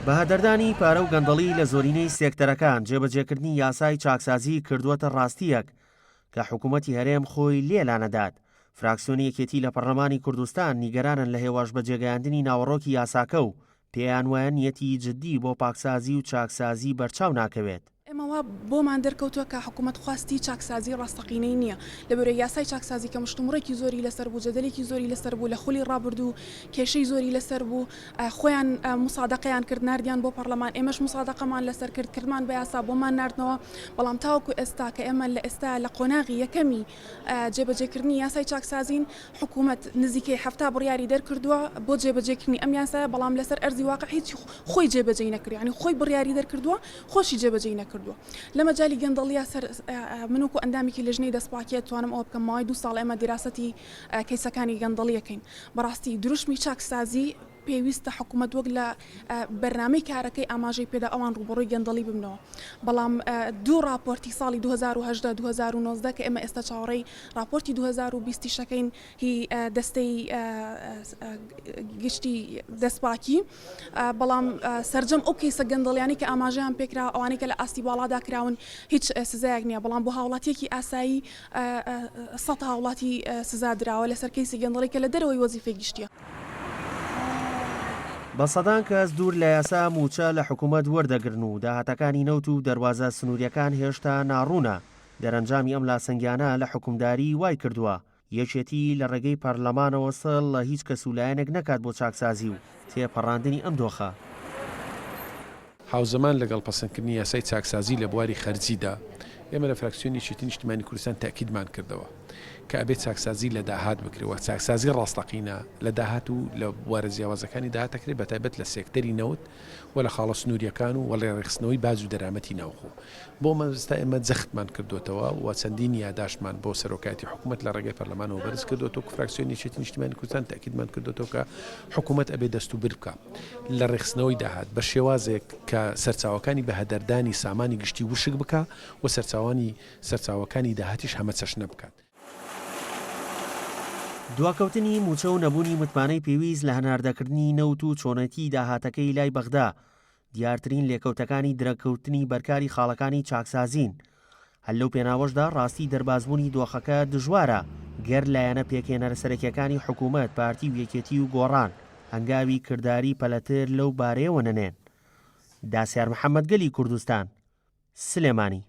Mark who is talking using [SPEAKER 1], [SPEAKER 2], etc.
[SPEAKER 1] بەهەدەردانی پارە و گەندەڵی لە زۆرینەی سێکتەرەکان، جێبەجێکردنی یاسای چاکسازی کردووەتە ڕاستییەک کە حکوومەتی هەرێم خۆی لێ لانەدات. فراکسیۆنی یەکێتی لە پەرلەمانی کوردستان نیگەرانن لە هێواش بەجێگەیاندنی ناوەڕۆکی یاساکە و پێیان وایە نیەتی جددی بۆ پاکسازی و چاکسازی بەرچاو ناکەوێت.
[SPEAKER 2] ئێمە وا بۆمان دەرکەوتووە کە حکوومەت خواستی چاکسازی ڕاستەقینەی نییە، لەبەرئەوەی یاسای چاکسازی کە مشتومڕێکی زۆری لەسەر بوو، جەدەلێکی زۆری لەسەر بوو، لە خولی ڕابردوو کێشەی زۆری لەسەر بوو، خۆیان موسادەقەیان کرد ناردیان بۆ پەڕلەمان، ئێمەش موسادەقەمان لەسەر کرد، کردمان بە یاسا بۆمان ناردنەوە، بەڵام تاوەکو ئێستا کە ئێمە لە ئێستا لە قۆناغی یەکەمی جێبەجێکردنی یاسای چاکسازین، حکوومەت نزیکەی 70 بڕیاری دەرکردووە بۆ جێبەجێکردنی ئەم یاسایە، بەڵام لەسەر ئەرزی واقع هیچ خۆی جێبەجێی نەکردووە، یانی خۆی بڕیاری دەرکردووە خۆشی جێبەجێی نەکردووە. لە مەجالی گەندەڵییا سەر من وەکو ئەندامێکی لێژنەی دەستپاکیە توانم ئەوە بکەم ماوەی دوو ساڵ ئێمە دیراسەتی کەیسەکانی گەندەڵی ئەکەین. بەڕاستی دروشمی چاکسازی پێویستە حکومەت وەک لە بەرنامەی کارەکەی ئاماژەی پێدا ئەوان ڕووبەڕووی گەندەڵی ببنەوە. بەڵام دوو ڕاپۆرتی ساڵی 2018 2019 کە ئێمە ئێستا چاوەڕێی ڕاپۆرتی 2020 یش ئەکەین هی دەستەی گشتی دەستپاکی بەڵام سەرجەم ئەو کەیسە گەندەڵیانەی کە ئاماژەیان پێکرا ئەوانەی کە لە ئاستی باڵادا کراون هیچ سزایەک نییە بەڵام بۆ هاوڵاتیەکی ئاسایی سە هاوڵاتی سزا دراوە لەسەر کەیسی گەندەڵی کە لە دەرەوەی وەزیفەی گشتیە.
[SPEAKER 1] بە سەدان کەس دوور لە یاسا مووچە لە حکومەت وەردەگرن و داهاتەکانی نەوت و دەروازە سنوورییەکان هێشتا ناڕوونە، دەرەنجامی ئەم لاسەنگیانە لە حوکمداری وای کردووە یەکێتی لە ڕێگەی پەرلەمانەوە سڵ لە هیچ کەس و لایەنێک نەکات بۆ چاکسازی و تێپەڕاندنی ئەم دۆخە.
[SPEAKER 3] هاوزەمان لەگەڵ پەسەندکردنی یاسای چاکسازی لە بواری خەرجیدا، ئێمە لە فراکسیۆنی یەکێتی نیشتیمانی کوردستان تەئکیدمان کردەوە کە ئەبێ چاکسازی لە داهات بکرێ و چاکسازی ڕاستەقینە لە داهات و لە بوارە جیاوازەکانی داهات ئەکرێ بەتایبەت لە سێکتەری نەوت و لە خاڵە سنوورییەکان و ڕێکخستنەوەی باج و دەرامەتی ناوخۆ. بۆ مەبەستە ئێمە جەختمان کردۆتەوە و چەندین یاداشتمان بۆ سەرۆکایەتی حکوومەت لە ڕێگەی پەرلەمانەوە بەرز کردۆتەوە کە فراکسیۆنی یەکێتی نیشتیمانی کوردستان تەئکیدمان کردۆتەوە کە حکوومەت ئەبێ دەست و برد بکا لە ڕێکخستنەوەی داهات بە شێوازێک کە سەرچاوەکانی بەهەدەردانی سامانی گشتی وشک بکا و سەرچاوانی سەرچاوەکانی داهاتیش هەمەچەشنە بکات.
[SPEAKER 1] دواکەوتنی مووچە و نەبوونی متمانەی پێویست لە هەناردەکردنی نەوت و چۆنێتیی داهاتەکەی لای بەغدا، دیارترین لێکەوتەکانی درەنگکەوتنی بەرکاری خاڵەکانی چاکسازین. هەر لەو پێناوەشدا ڕاستی دەربازبوونی دۆخەکە دژوارە گەر لایەنە پێکهێنەرە سەرەکیەکانی حکومەت، پارتی و یەکێتی و گۆڕان، هەنگاوی کرداری پەلەتر لەو بارەیەوە نەنێن. داسیار محەمەد گەلی کوردستان، سلێمانی.